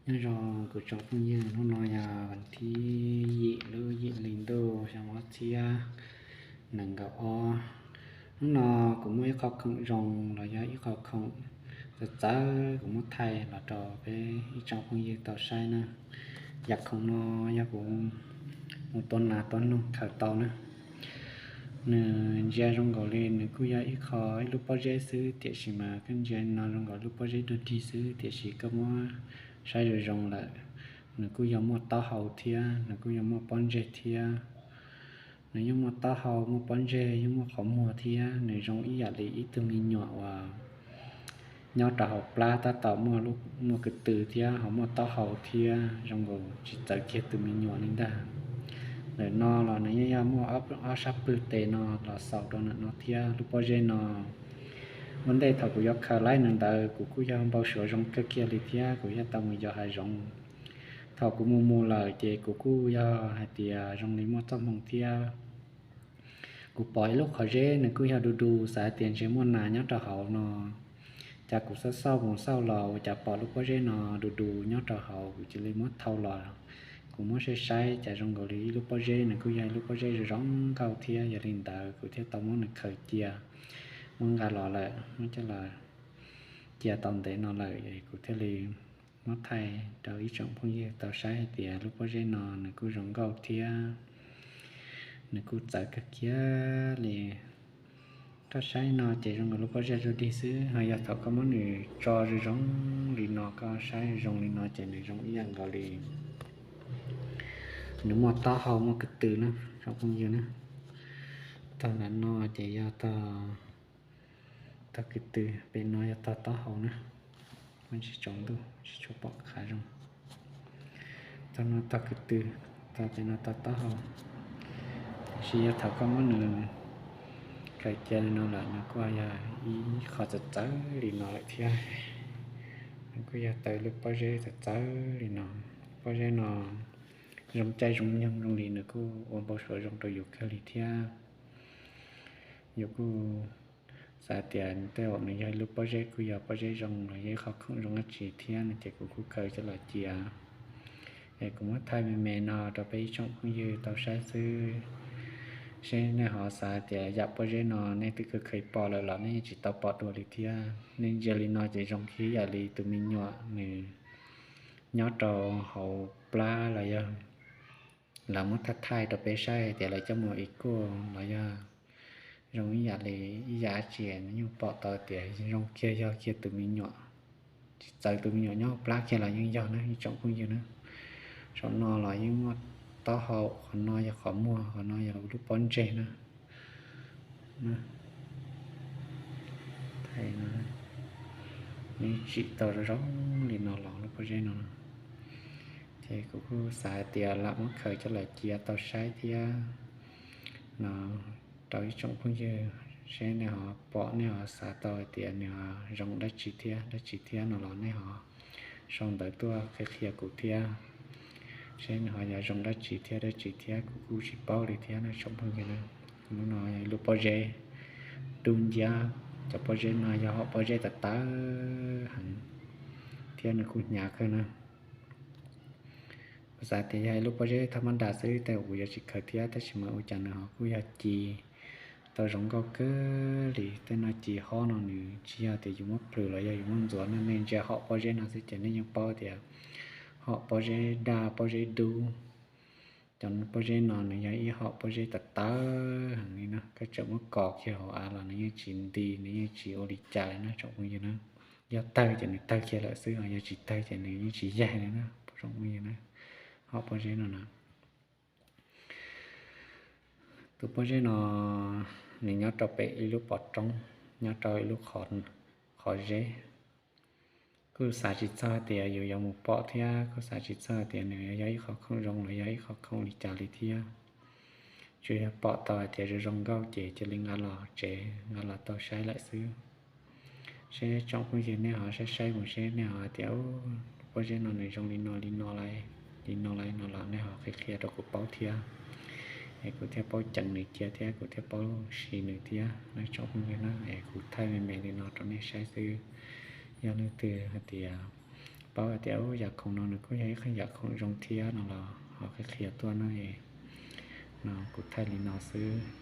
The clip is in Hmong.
Nyob zoo kuv tsoom phooj ywg, hnub no yog vas thib yim lub yim hli ntuj xyoo ob txhiab nees nkaum ob. Hnub no kuv muaj ib qho khoom zoo los yog ib qho khoom txawv txawv kuv muab thaij los rau peb ib tsoom phooj ywg tau saib na. Yam khoom no yog kuv mus tua nas tua noog khaws tau na. Nws ntsia zoo nkaus li nws kuj yog ib qho ib lub pob zeb xwb, tiam sis mas koj ntsia no zoo nkaus lub pob zeb dog dig xwb, tiam sis koj muab saib zoo zoo lawm, nws kuj yog muaj taub hau thiab, nws kuj yog muaj pob ntseg thiab. Nws yeej muaj taub hau, muaj pob ntseg, yeej muaj qhov muag thiab. Nws zoo ib yam li ib tug me nyuam uas nyob rau hauv plab tab tom muaj kwv tw thiab ho muaj taub hau thiab, zoo nkaus tsis txawv kiag tus me nyuam li ntag. Ntawm no los nws yeej yog muaj ob sab pwg tes no los xaus rau ntawm no thiab. Lub pob zeb no ua ntej thaum kuv yuav khaws laib nws ntawd kuv kuj yog npau suav zoo kawg kiag li thiab, kuv yog tau mus yos hav zoov. Thaum kuv mus mus lawm ces kuv kuj yog hais tias zoo li muaj txoj hmoo thiab. Kuv pom ib lub qhov zeb nws kuj yog du du, xav hais tias ntshe muaj nas nyob rau hauv no. Cas kuv xauj xauj mus xauj los ua cas pom lub pob zeb no du du nyob rau hauv, kuv cia li muab thau los. Kuv muab saib saib cas zoo nkaus li ib lub pob zeb, nws kuj yog ib lub pob zeb zoo zoo nkauj thiab. Yog li ntawd kuv thiaj tau muab nws khaws cia, muab nqa los lawm, muab coj los cia tau ntev no lawm, kuv thiaj li muab thaij rau ib tsoom phooj ywg tau saib hais tias lub pob zeb no nws kuj zoo nkauj thiab, nws kuj txawv kawg kiag li. Koj saib no ces zoo nkaus lub pob zeb dog dig xwb, ho yog thaum koj muab nws tso zoo zoo li no, koj saib zoo li no ces nws zoo ib yam nkaus li nws muaj taub hau muaj kwv tw na tsoom phooj ywg na. Tog ntawm no ces yog tog kwv tw, pem no yog tog taub hau na. Muab tsis tsaus ntuj tsis tshua pom qab zoo. Tog no tog kwv tw, tog pem no tog taub hau. Tiam sis yog thaum koj muab nws khaws cia li no lawm nws kuj yog ib qho txawv txawv li no lawm thiab. Nws kuj yog tau lub pob zeb txawv txawv li no. Pob zeb no zoo caij zoo nyoog zoo li nws kuj ua npau suav zoo rau yus kawg li thiab. Yus kuj xav tias tej zaum nws yog ib lub pob zeb, kuj yog pob zeb zoo los yog ib qho khoom zoo dab tsi thiab no ces kuv kuj khaws coj los cia. Es kuv muab thaij me me no rau peb ib tsoom phooj ywg tau saib xwb, seb nej ho xav tias yam pob zeb no nej twb kheev pom lawm los nej yeej tsis tau pom dua li thiab. Nej ntsia li no ces zoo kiag yam li tus me nyuam nws nyob rau hauv plab los yog lawv muab thaij thaij rau peb saib tias lawv coj mus ib kuaj los yog zoo ib yam li ib yam dab tsi, nws yeej pom tau tias zoo kiag yog kiag tus me nyuam, tsis txawv tus me nyuam nyob hauv plab kiag los yeej yog na ib tsoom phooj ywg na. Saum no los yeej muaj taub hau, qhov no yog qhov muag, qhov no yog lub pob ntseg na. Nws tsim tau zoo zoo li no los lub pob zeb no. Ces kuv kuj xav hais tias lam muab khaws coj los cia tau saib thiab no rau ib tsoom phooj ywg, seb nej ho pom nej ho xav tau hais tias nws ho zoo dab tsi thiab dab tsi thiab no los nej ho sau ntawv tuaj qhia qhia kuv thiab, seb nws ho yog zoo dab tsi thiab dab tsi thiab kuv kuj tsis paub li thiab na tsoom phooj ywg na. Hnub no yog ib lub pob zeb dub nciab, cov pob zeb no yog hom pob zeb tawv tawv heev thiab nws kuj hnyav kawg na. Kuv xav tias yog ib lub pob zeb thaj mab nras xwb tej zaum kuv yuav tsis khaws thiab, tab sis mas ua cas nws ho kuj yog ci tau zoo nkauj kawg li. Tej no ci hob no nws tsis yog tias yus muab plhws los yog yus muab ntxuav no, nej ntsia hom pob zeb no xwb ces nej yeej paub tias hom pob zeb daj pob zeb dub. Cov pob zeb no nws yog ib hom pob zeb tawv tawv heev li na, koj tseem muab kos kiag hauv av los nws yeej tsis nti, nws yeej tsis ua li cas li na tsoom phooj ywg na. Yog tawg ces nws tawg kiag lawm xwb, yog tsis tawg ces nws yeej tsis yaig li na tsoom phooj ywg na. Hom pob zeb no na, tus pob zeb no nws nyob rau pem ib lub pov roob, nyob rau ib lub qhov zeb. Kuj xav tsis txog tias yus yuav mus pom thiab kuj xav tsis txog tias nws yog ib qho khoom zoo los yog ib qho khoom li cas li thiab. Tsuas yog pom tau hais tias zoo zoo nkauj ces cia li nqa los tsev nqa los tau saib lawm xwb. Seb tsoom phooj ywg nej ho saib saib mus seb nej ho hais tias pob zeb no nws zoo li no li no li no li no los nej ho qhia qhia rau kuv paub thiab, es kuv thiaj paub ceev nws cia thiab kuv thiaj paub siv nws thiab na tsoom phooj ywg na. Es kuv thaij me me li no rau nej saib xwb. Yog leej twg hais tias paub hais tias yam khoom no nws kuj yog ib qho yam khoom zoo thiab no los ho qhia qhia tuaj na. No kuv thaij li no xwb.